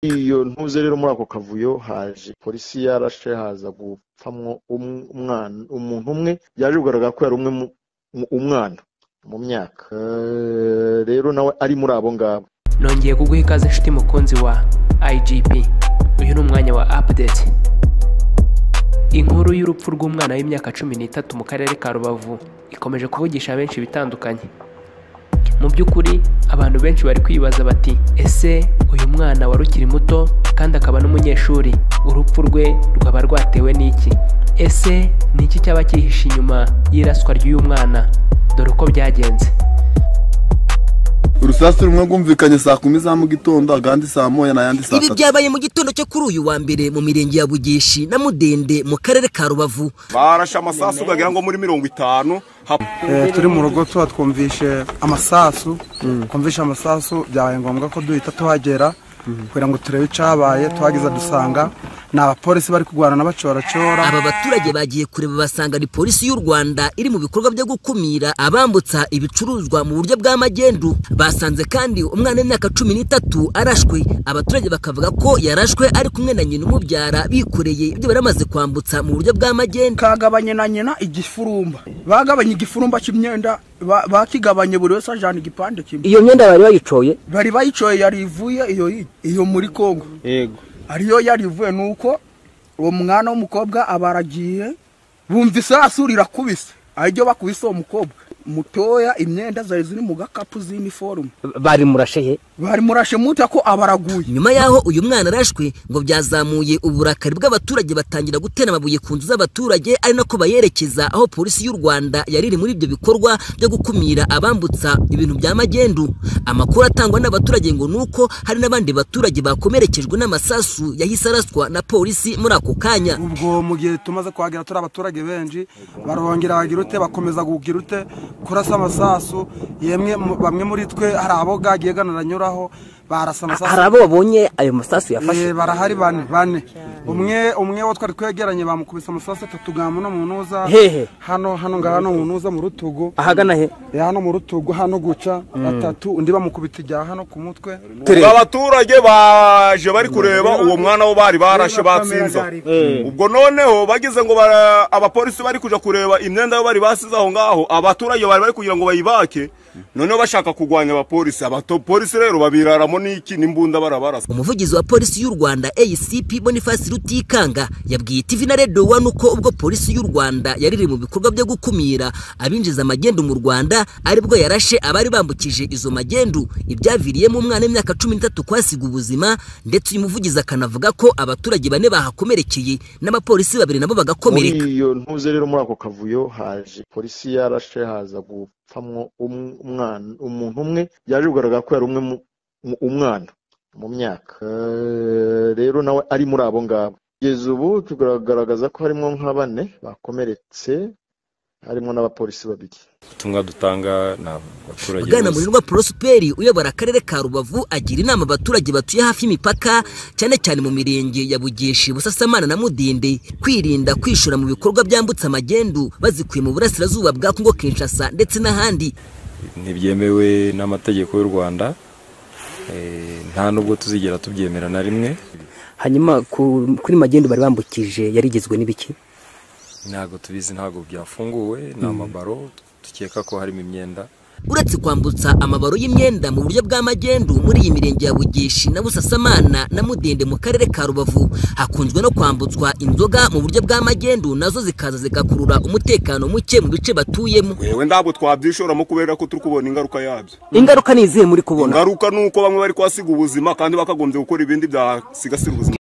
Iyo ntuze rero muri ako kavuyo haje polisi yarashe, haza gupfamwo umwana, umuntu umwe yaje kugaragara ko yari umwe umwana mu myaka, rero nawe ari muri abo ngabo. Nongeye kuguha ikaze inshuti mukunzi wa IGP. Uyu ni umwanya wa update. Inkuru y'urupfu rw'umwana w'imyaka 13 mu karere ka Rubavu ikomeje kuvugisha benshi bitandukanye. Mu by'ukuri abantu benshi bari kwibaza bati ese uyu mwana wari ukiri muto kandi akaba n'umunyeshuri, urupfu rwe rwaba rwatewe n'iki? Ese ni iki cyaba cyihishe inyuma y'iraswa ry'uyu mwana? Dore uko byagenze. Urusasu rumwe rwumvikanye saa 10 za mu gitondo, agandi saa 1 n'ayandi saa 3. Ibi byabaye mu gitondo cyo kuri uyu wa mbere mu mirenge ya Bugeshi na Mudende mu karere ka Rubavu. Barashe amasasu bagira ngo muri 50. Turi mu rugo tuba twumvishe amasasu, twumvishe amasasu byabaye ngombwa ko duhita tuhagera kugira ngo turebe icabaye. Tuhageze dusanga ni abapolisi bari kurwana n'abacoracora. Aba baturage bagiye kureba basanga ni polisi y'u Rwanda iri mu bikorwa byo gukumira abambutsa ibicuruzwa mu buryo bwa magendu. Basanze kandi umwana w'imyaka 13 arashwe. Abaturage bakavuga ko yarashwe ari kumwe na nyina umubyara, bikoreye ibyo baramaze kwambutsa mu buryo bwa magendu. Kagabanye na nyina igifurumba, bagabanye igifurumba cy'imyenda, bakigabanye buri wese ajana igipande kimwe. Iyo myenda bari bayicoye, bari bayicoye yari ivuye iyo muri Kongo. Yego, ariyo yarivuye. Nuko uwo mwana w'umukobwa abaragiye bumva isasu rirakubise, aho bakubise uwo mukobwa mutoya imyenda zari ziri mu gakapu z'iniforume. Bari murashe he? Bari murashe muta ko abaraguye. Nyuma yaho uyu mwana arashwe ngo byazamuye uburakari bw'abaturage, batangira gutera amabuye ku nzu z'abaturage, ari nako bayerekeza aho polisi y'u Rwanda yari iri muri ibyo bikorwa byo gukumira abambutsa ibintu bya magendu. Amakuru atangwa n'abaturage ngo nuko hari n'abandi baturage bakomerekejwe n'amasasu yahise araswa na polisi muri ako kanya. Ubwo mu gihe tumaze kuhagera turi abaturage benshi, barongera bagira ute, bakomeza kugira ute kurasa amasasu. Yemwe bamwe muri twe hari abo gagiye ganaranyuraho barasa amasasu. Hari abo babonye ayo masasu yafashe? Barahari bane. Umwe wo twari twegeranye bamukubise amasasu 3 gamu no munuza hano hano ngahano munuza mu rutugu. Ahagana he? Hano mu rutugu hano guca 3, undi bamukubita ijya hano ku mutwe. Abaturage baje bari kureba uwo mwana wo bari barashe batsinze. Ubwo noneho bagize ngo abapolisi bari kuja kureba imyenda yo bari basize aho ngaho, abaturage bari bari kugira ngo bayibake, noneho bashaka kugwanya abapolisi. Abapolisi rero babiraramo n'iki n'imbunda barabarasa. Umuvugizi wa polisi y'u Rwanda ACP Boniface Rutikanga yabwiye TV na Radio 1 uko ubwo polisi y'u Rwanda yariri mu bikorwa byo gukumira abinjiza magendu mu Rwanda, aribwo yarashe abari bambukije izo magendu, ibyaviriyemo umwana w'imyaka 13 kwasiga ubuzima. Ndetse uyu muvugizi akanavuga ko abaturage bane bahakomerekeye n'abapolisi babiri nabo bagakomereka. Iyo ntuze rero muri ako kavuyo haje polisi yarashe, haza gupfamwo umwana, umuntu umwe yaje kugaragara ko yari umwe umwana mu myaka, rero nawe ari muri abo ngabo. Kugeza ubu tugaragaza ko harimo nka bane bakomeretse, harimo n'abapolisi babiri. Ubutumwa dutanga na abaturage. Bwana Mulindwa Prosperi uyobora akarere ka Rubavu agira inama abaturage batuye hafi y'imipaka, cyane cyane mu mirenge ya Bugeshi, Busasamana na Mudende, kwirinda kwishura mu bikorwa byambutsa amagendu bazikuye mu burasirazuba bwa Kongo Kinshasa ndetse n'ahandi. Ntibyemewe n'amategeko y'u Rwanda, nta nubwo tuzigera tubyemera na rimwe. Hanyuma kuri magendu bari bambukije yarigizwe n'ibiki? Ntago tubizi, ntago byafunguwe, ni amabaro tukeka ko harimo imyenda. Uretse kwambutsa amabaro y'imyenda mu buryo bwa magendu muri iyi mirenge ya Bugeshi na Busasamana na Mudende mu karere ka Rubavu, hakunzwe no kwambutswa inzoga mu buryo bwa magendu, nazo zikaza zigakurura umutekano muke mu bice batuyemo. Wewe ndabwo twabyishoramo kubera ko turi kubona ingaruka yabyo. Ingaruka ni izihe muri kubona? Ingaruka nuko bamwe bari kwasiga ubuzima kandi bakagombye gukora ibindi byasigasira ubuzima.